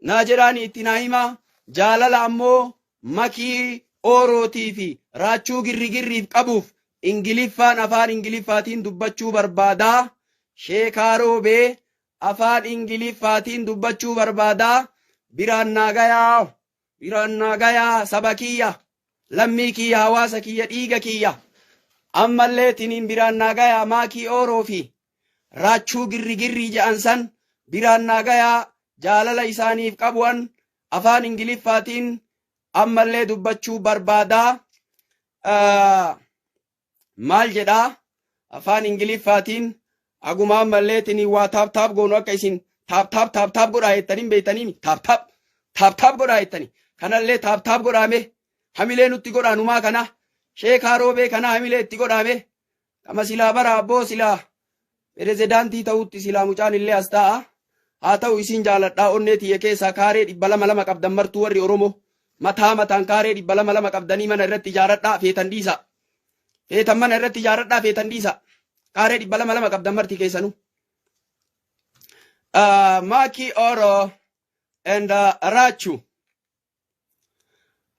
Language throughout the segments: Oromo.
Naa jedhaani itti naa himaa. Jaalala ammoo Makii Oorootii fi Raachuu Girrigirriif qabuuf Ingiliffaan afaan Ingiliffaatiin dubbachuu barbaada. Sheekaa Roobee afaan Ingiliffaatiin dubbachuu barbaada. Biraan naa gayaa. Biraan naa gayaa saba kiyya. Lammii kiyya hawaasa kiyya dhiiga kiyya. Ammallee tiniin biraan naa gayaa Maakii Ooroo fi Raachuu Girrigirrii jedhan san biraan naa gayaa jaalala isaaniif qabuan afaan Ingiliffaatiin ammallee dubbachuu barbaada. Maal jedhaa afaan Ingiliffaatiin aguma ammallee tiniin waa taap taap goonu akka isin taap taap taap taap godhaa jettanii beektanii taap taap taap taap godhaa jettanii kanallee taap taap godhaame hamilee nutti godhaa numaa kana sheekaa roobee kana hamilee itti godhaame Kama silaa bara abboo silaa pirezidaantii ta'utti silaa mucaan illee as taa'a. Haa ta'u isin jaaladhaa onnee tiyya keessaa kaaree 200 lama qabdan martuu warri Oromoo mataa mataan kaaree 200 lama qabdanii mana irratti ijaaradhaa feetan dhiisaa. Feetan mana irratti ijaaradhaa feetan dhiisaa. Kaaree 200 lama qabdan marti keessanuu. Maki Oro and Rachu.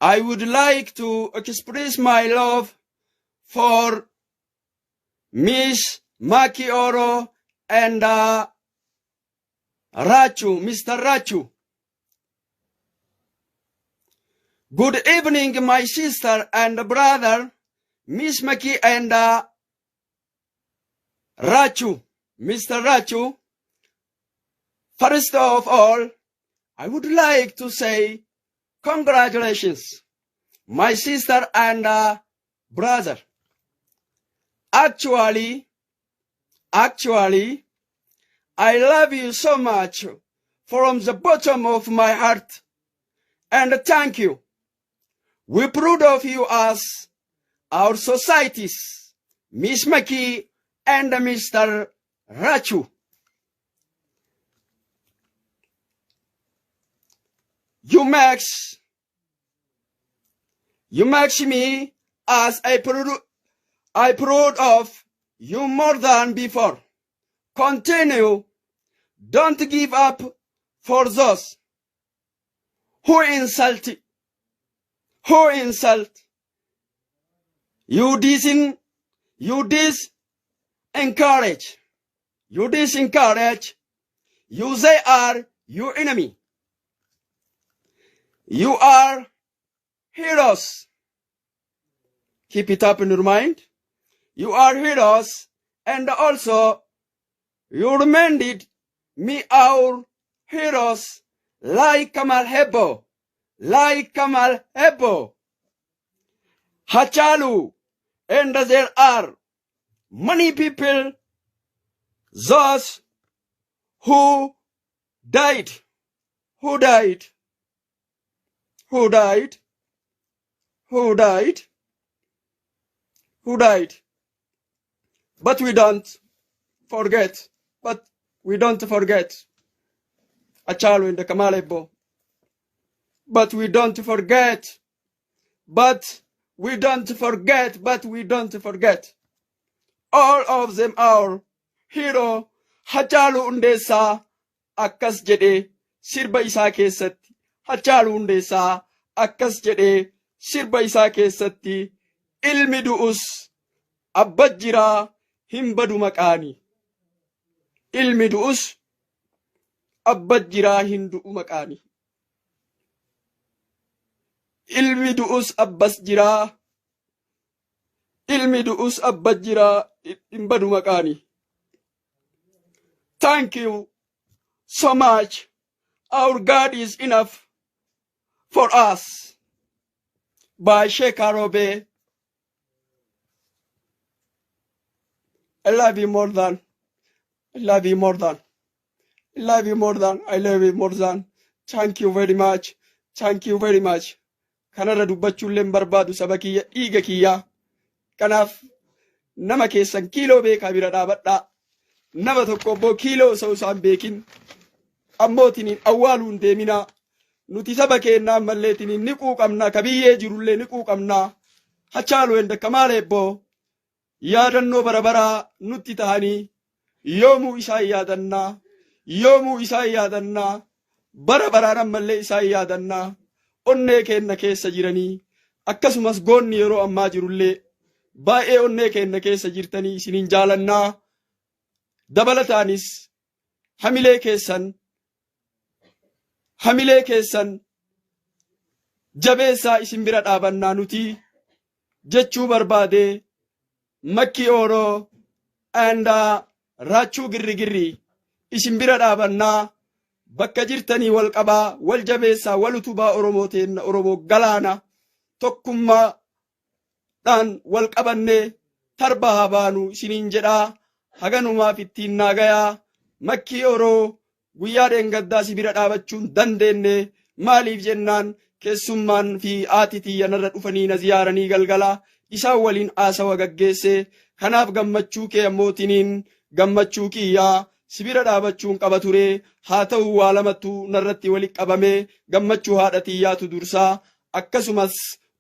I would like to express my love for Miss Maki Oro and Rachu, Mr. Rachu. Good evening, my sister and brother, Miss Maki and Rachu, Mr. Rachu. First of all, I would like to say congratulations, my sister and brother. Actually, actually, I love you so much from the bottom of my heart and thank you. We proud of you as our societies, Miss Maki and Mr. Rachu. You makes you makes me as I proud I proud of you more than before. Continue. Don't give up for those who insult who insult you disin you disencourage you disencourage you they are your enemy you are heroes keep it up in your mind you are heroes and also you reminded me our heroes like Kamal Hebo like Kamal Hebo Hachalu and there are many people those who died who died who died who died who died but we don't forget but we don't forget Achalu and the Kamal Ebo but we don't forget but we don't forget but we don't forget all of them are hero Hachalu Hundeessaa akkas jedhee sirba isaa keessatti Hachaaluu Hundeessaa akkas jedhee sirba isaa keessatti ilmi du'us abba jiraa hin badu maqaani. Ilmi du'us abba jiraa hin du'u maqaani. Ilmi du'us abbas jiraa ilmi du'us abba jiraa hin badu maqaani. Thank you so much. Our God is enough for us. By Sheikh Arobe. I love you more than. I love you more than. I love you more than. I love you more than. Thank you very much. Thank you very much. Kanarra dubbachuullee hin barbaadu saba kiyya dhiiga kiyyaa. Kanaaf nama keessan kiiloo beekaa bira dhaabadhaa. Nama tokko obbo kiiloo osoo isaan beekin ammootiniin awwaaluu hin deeminaa. Nuti saba keennaa ammalleetiniin ni quuqamna ka biyyee jirullee ni quuqamna. Hachaaluu henda Kamaal Eebboo yaadannoo bara baraa nutti tahanii yoomuu isaan yaadannaa yoomuu isaan yaadannaa Bara baraan ammallee isaan yaadannaa. Onnee keenna keessa jiranii. Akkasumas goonni yeroo ammaa jirullee baay'ee onnee keenna keessa jirtanii isiniin jaalannaa. Dabalataanis hamilee keessan hamilee keessan jabeessaa isin bira dhaabannaa nuti jechuu barbaade. Makkii Ooroo and Raachuu Girrigirri isin bira dhaabannaa. Bakka jirtanii wal qabaa, wal jabeessaa, wal utubaa. Oromoo teenna, Oromoo galaana, tokkummaadhaan wal qabannee tarba haa baanu isiniin jedhaa. Haganumaaf ittiin naagayaa. Makkii Ooroo, guyyaa dheengaddaa si bira dhaabachuun dandeenye. Maaliif jennaan, keessummaan fi haati tiyya narra dhufanii na ziyaaranii galgala isaan waliin haasawa gaggeesse. Kanaaf gammachuu kee ammootiniin gammachuu kiyyaa si bira dhaabachuun qaba ture. Haa ta'u, waa lamattu narratti walitti qabame. Gammachuu haadha tiyyaatu dursaa. Akkasumas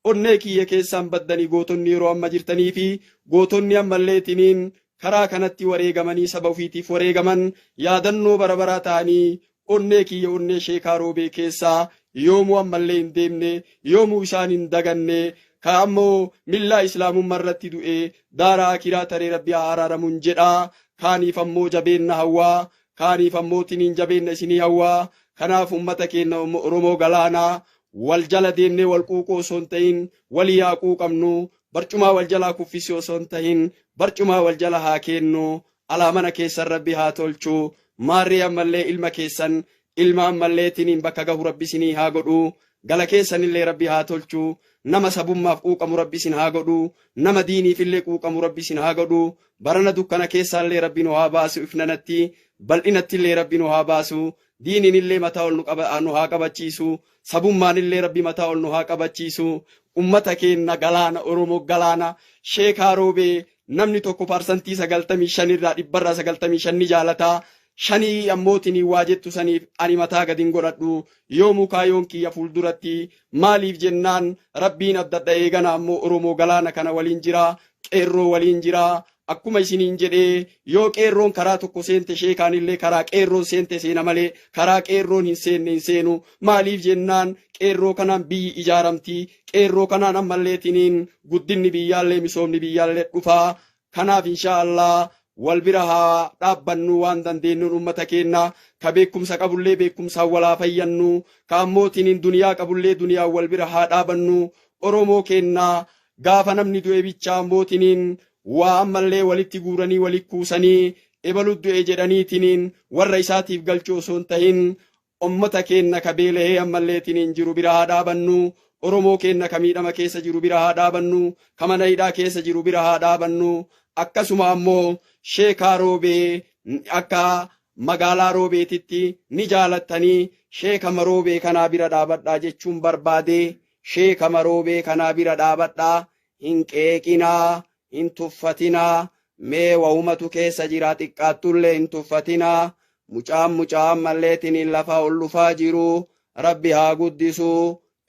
onnee kiyya keessaan baddanii, gootonni yeroo amma jirtanii fi gootonni ammalleetiniin karaa kanatti wareegamanii saba ofiitiif wareegaman yaadannoo bara baraa ta'anii onnee kiyya, onnee Sheekaa Roobee keessaa yoomuu ammallee hin deemne, yoomuu isaan hin daganne. Ka ammoo millaa islaamummaa irratti du'e daaraa akiraa taree Rabbi haa araaramuun jedha. Kaaniif ammoo jabeenna hawwaa, kaaniif ammoo tiniin jabeenna isinii hawwaa. Kanaaf ummata keenya Oromoo galaanaa, wal jala deemnee wal quuquu osoo hin ta'in walii haa quuqamnu. Barcumaa wal jalaa kuffisuu osoo hin ta'in barcumaa wal jala haa kennu. Alaa mana keessan Rabbi haa tolchu. Maarree ammallee ilma keessan, ilma ammallee tiniin bakka gahu Rabbi isinii haa godhu. Gala keessanillee Rabbi haa tolchu. Nama sabummaaf quuqamu Rabbi isin haa godhu. Nama diiniifillee quuqamu Rabbi isin haa godhu. Barana dukkana keessaallee Rabbi nu haa baasu, ifnanatti bal'inattillee Rabbi nu haa baasu. Diiniinillee mataa ol nu haa qabachiisu. Sabummaanillee Rabbi mataa ol nu haa qabachiisu. Ummata keenna galaana, Oromoo galaana, Sheekaa Roobee namni tokko 95% irraa, dhibbarraa 95 ni jaalataa. Shanii ammootinii waa jettu saniif ani mataa gadin godhadhu yoomuu. Kaayoon kiyya fuulduratti. Maaliif jennaan, Rabbiin addadha. Eegana ammoo Oromoo galaana kana waliin jira, qeerroo waliin jira. Akkuma isiniin jedhee, yoo qeerroon karaa tokko seente, sheekaanillee karaa qeerroon seente seena malee karaa qeerroon hin seenne hin seenu. Maaliif jennaan, qeerroo kanaan biyyi ijaaramti. Qeerroo kanaan ammallee tiniin guddinni biyyaallee, misoomni biyyaallee dhufaa. Kanaaf inshaa Allah wal bira haa dhaabbannu waan dandeenyuun. Ummata keenya ka beekumsa qabullee beekumsaan walaa fayyannu, ka ammootiin duniyaa qabullee duniyaa wal bira haa dhaabannu. Oromoo keenya, gaafa namni du'e bichaa ammootiniin waa ammallee walitti guuranii walitti kuusanii ebalu du'e jedhaniitiniin warra isaatiif galchuu osoo hin ta'in, ummata keenya ka beelahee ammalleetiniin jiru bira haa dhaabannu. Oromoo keenya ka miidhama keessa jiru bira haa dhaabannu, ka mana hidhaa keessa jiru bira haa dhaabannu. Akkasuma ammoo Sheekaa Roobee akka magaalaa Roobeetitti ni jaalattanii, Sheeka Maroobee kanaa bira dhaabadhaa jechuun barbaade. Sheeka Maroobee kanaa bira dhaabadhaa, hin qeeqinaa, hin tuffatinaa. Mee wahumatu keessa jira, xiqqaattullee hin tuffatinaa. Mucaan mucaa ammalleetiniin lafaa ol dhufaa jiru. Rabbi haa guddisu.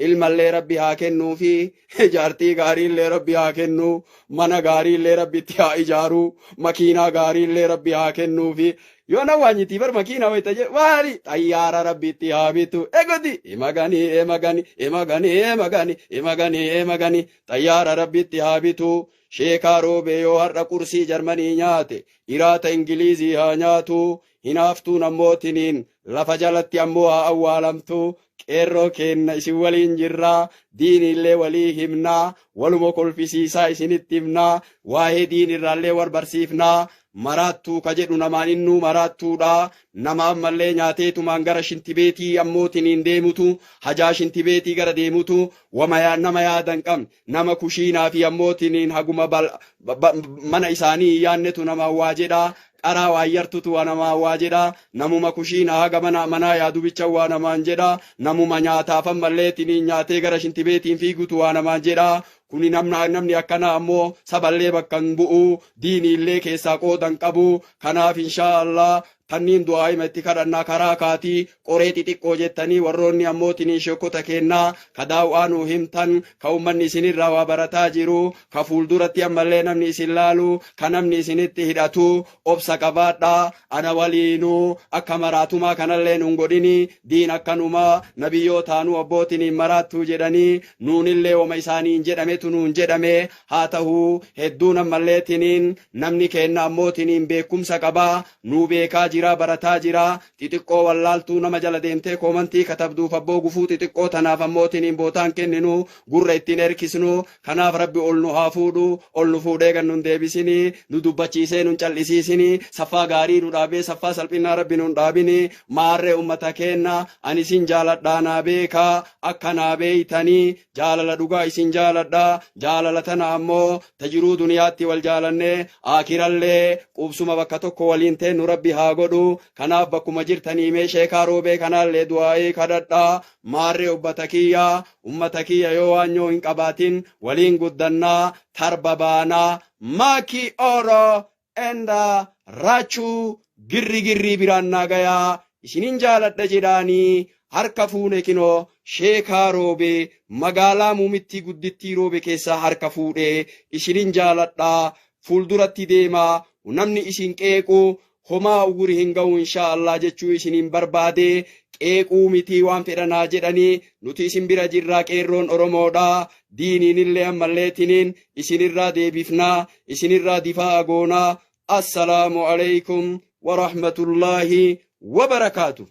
Ilmallee Rabbi haa kennuufi, jaartii gaariillee Rabbi haa kennu, mana gaariillee Rabbi itti haa ijaaru, makiinaa gaariillee Rabbi haa kennuufi. Yoo na waanyitii bar makiinaa wayita jedhu, waari xayyaara Rabbi itti haa bitu. Egodi imaganii emagani imaganii emagani imaganii emagani, xayyaara Rabbi itti haa bitu. Sheekaa Roobee yoo har'a qursii Jarmanii nyaate, iraata Ingilizii haa nyaatu. Hinaaftuun ammootiniin lafa jalatti ammoo haa awwaalamtu. Qeerroo keenna, isin waliin jirraa. Diiniillee walii himnaa, waluma kolfisiisaa isinitti himnaa, waa'ee diin irraallee war barsiifnaa. Maraattuu ka jedhu namaan innuu maraattuudha. Nama ammallee nyaateetumaan gara shintibeetii ammootiniin deemutu, hajaa shintibeetii gara deemutu, wama nama yaada hin qabne, nama kushiinaa fi ammootiniin haguma mana isaanii hin yaannetu namaan waa jedha. Qaraa waan yartutu waa namaan waa jedha. Namuma kushiinaa haga mana manaa yaadu bicha waa namaan jedha. Namuma nyaataaf ammallee tiniin nyaatee gara shintibeetiin fiigutu waa namaan jedha. Kuni namni akkanaa ammoo saballee bakka hin bu'u, diiniillee keessaa qooda hin qabu. Kanaaf inshaa Allah tanniin du'aa'ima itti kadhannaa karaa kaatii qoree xixiqqoo jettanii warroonni ammoo tiniin sheekota keennaa ka daaw'aa nuu himtan, ka ummanni isinirraa waa barataa jiru, ka fuulduratti ammallee namni isin laalu, ka namni isinitti hidhatu, obsa qabaadhaa. Ana waliinuu akka maraatumaa kanallee nun godhini. Diin akkanuma nabiyyootaanuu abbootiin maraattuu jedhanii nuunillee wama isaaniin jedhametu nuun jedhame. Haa ta'uu hedduun ammallee tiniin namni keenna ammoo tiniin beekumsa qabaa, nuu beekaa jira, barataa jira. Xixiqqoo wallaaltuu nama jala deemtee koomantii katabduuf abboo gufuu xixiqqoo tanaaf ammoo tiniin bootaan kenninu, gurra ittiin erkisnu. Kanaaf Rabbi ol nu haa fuudhu, ol nu fuudhee gan nun deebisini, nu dubbachiisee nun cal'isiisini, saffaa gaarii nu dhaabee saffaa salphinnaa Rabbi nun dhaabini. Maarree ummata keenna, ani isin jaaladhaa naa beekaa, akka naa beeytanii jaalala dhugaa isin jaaladha. Jaalala tana ammoo tajiruu duniyaatti wal jaalannee aakirallee quubsuma bakka tokko waliin teennu Rabbi haa godhu. Kanaaf bakkuma jirtanii mee sheekaa Roobee kanaallee du'aa'ii kadhadhaa. Maarree ummata kiyya, ummata kiyya, yoo waanyoo hin qabaatin waliin guddannaa, tarba baanaa. Maakii Oro enda Raachuu Girri Girrii biraan naa gayaa, isinin jaaladha jedhaanii. Harka fuune, kinoo sheekaa Roobee magaalaa muumittii guddittii Roobe keessaa harka fuudhee isinin jaaladhaa. Fuulduratti deemaa, namni isin qeequ homaa uguri hin ga'u inshaa Allah jechuu isiniin barbaade. Qeequu mitii, waan fedhanaa jedhanii, nuti isin bira jirraa. Qeerroon Oromoodha diiniinillee ammallee tiniin isinirraa deebifnaa, isinirraa difaa'a goonaa. Assalaamu alaikum warahmatullaahi wabarakaatu.